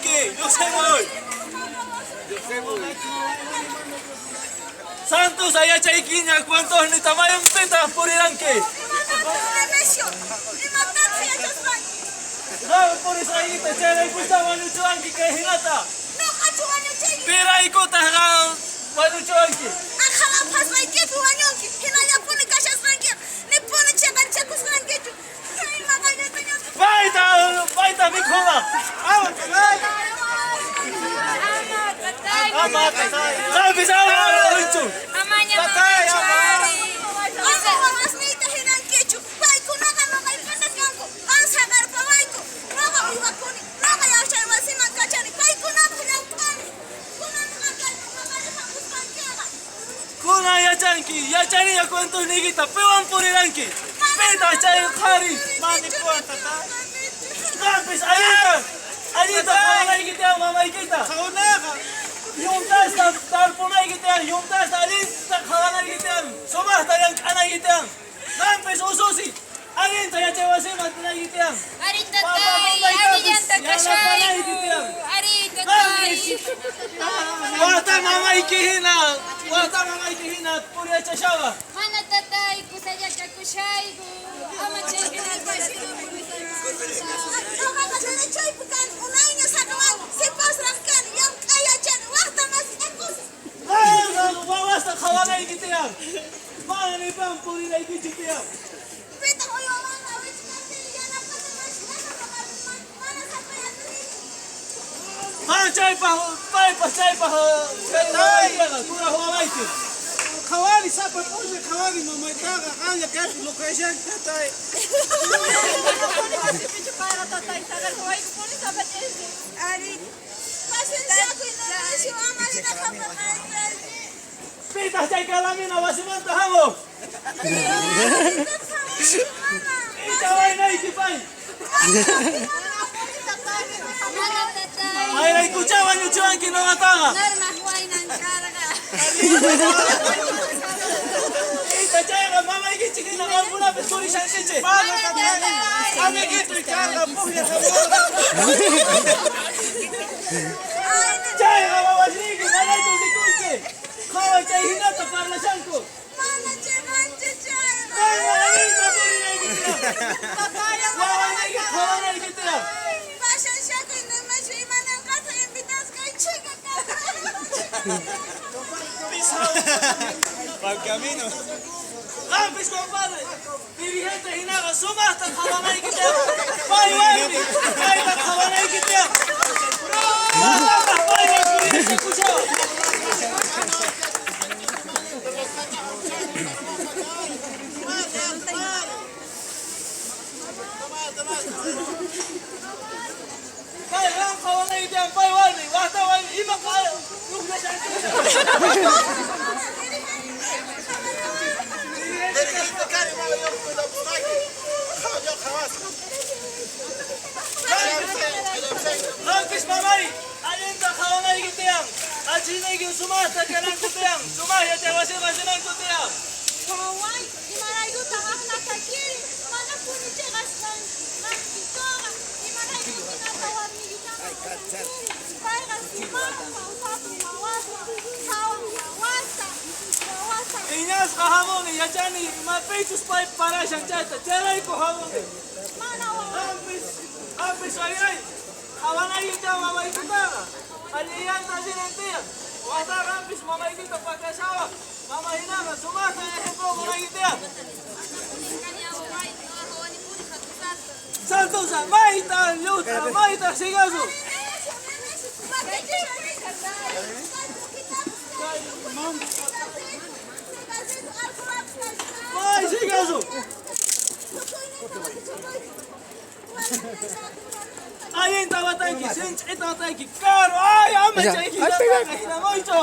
kanki, llojsimuy. Santos yachaykiña cuentosnita mayunpitaj puriranki. Qan purisqaykita chayraykuchá wañuchiwanki kay jinata. Piraykutaj qan wañuchiwanki? Payta, payta mikhuna. Ama tatay. Qampis ama wañuchu. Amaña Tatay, ama. mamachu ari. Wawasniyta jinankichu, paykunaqa noqaypata kanku, qan saqerpawayku, noqa uywakuni, noqa yachaywasiman kachani, paykunapaj llank'ani. Kunanqa kayman mamarí jamusqankeqa. Kunan yachanki, yachaniña cuentosniykita, piwan puriranki. Pitaq chay qhari? Manipuwan, tatay. Qampis allinta, allinta qhawanayki tiyan mamaykita. Yuntasta tarpunayki tiyan, yuntasta allinta qhawanayki tiyan, sumajta llank'anayki tiyan. Qampis ususi, allinta yachaywasiman rinayki tiyan. Ari tatay, allillanta kashayku. Ari tatay. Wata mamayki hina, wata mamayki hina puriyachashawa. Mana tatay, kusalla kakushayku. Ama chay hinata. Noqaqa derechoypi kani, unayña saqewani, sipasraj kani, llamk'ay yachani, wajta mask'akusaj. Qanqa wawasta qhawanayki tiyan. Mana ni pan purinaykichu tiyan. Pitaq uywawanqa wichq'atini yanapata mask'asaj noqapis, mana sapayatinichu. Qan chaypaj, paypaj chaypaj, chay wamaykiqa, kuraj wamayki. Qhawani sapa p'unchay qhawani mamaytaqa qanlla kaypi lukashanki tatay. Ari, pacienciakuy Nemesio, ama rina qhaparqayki. Pitaq chay calamina wasimanta jamoj. Icha waynayki pay. Mana tatay. Wayraykuchá wañuchiwanki noqataqa. Normaj waynan karqa. Icha chayqa mamaykichik hina qamkunapis purishankichik. Mana tatay. Amiguitoy karqa pujllaj jamurqa. Chayqa wawasniyki manayku rikunki. Qhaway chay hinata parlashanku. Mana chiqanchu chayqa. Qanqa allinta purinayki tiyan. Wawanayki qhawanayki tiyan. Pacienciakuy Nemesio, imananqataq invitasqay chhika karqa. Pal camino. Qampis compadre, dirigente hinaqa sumaqta qhawanayki tiyan. Pay warmi, payta qhawanayki tiyan. Watataq paywan puriyashakushawan. Pay qan qhawanayki tiyan, pay warmi, waqta warmi, ima lluqllashanki. Dirigente kani mana yoqpuytapunaki. Yo qhawasqa. Qampis mamay, allinta qhawanayki tiyan. Achinayki sumaqta kananku tiyan, sumaq yachaywasiman rinanku tiyan. Waway, imaraykutaq aqnata kiri, mana puni chiqasqankitoqa, imarayku hinata warmiykitama wasankiri, payqa sumaqta usapun wawaswan, qhawan wawasta, wawasta. Iñasqa jamuni, yachani imapichus pay parashan chayta, chayrayku jamuni. Mana wawa. Qampis, qampis wayray, qhawanayki tiyan mamaykitaqa. Allillanta rinan tiyan. Waqta qampis mamaykita pakashawaq, mama hinaqa sumaqta ejemplo qonayki tiyan. Santosa, mayta lluta, mayta sigasu. Nemesio, Nemesio, May sigasu. Allinta watanki, sinch'ita watanki, karu, ay, ama chay hinataqa hinamuychu.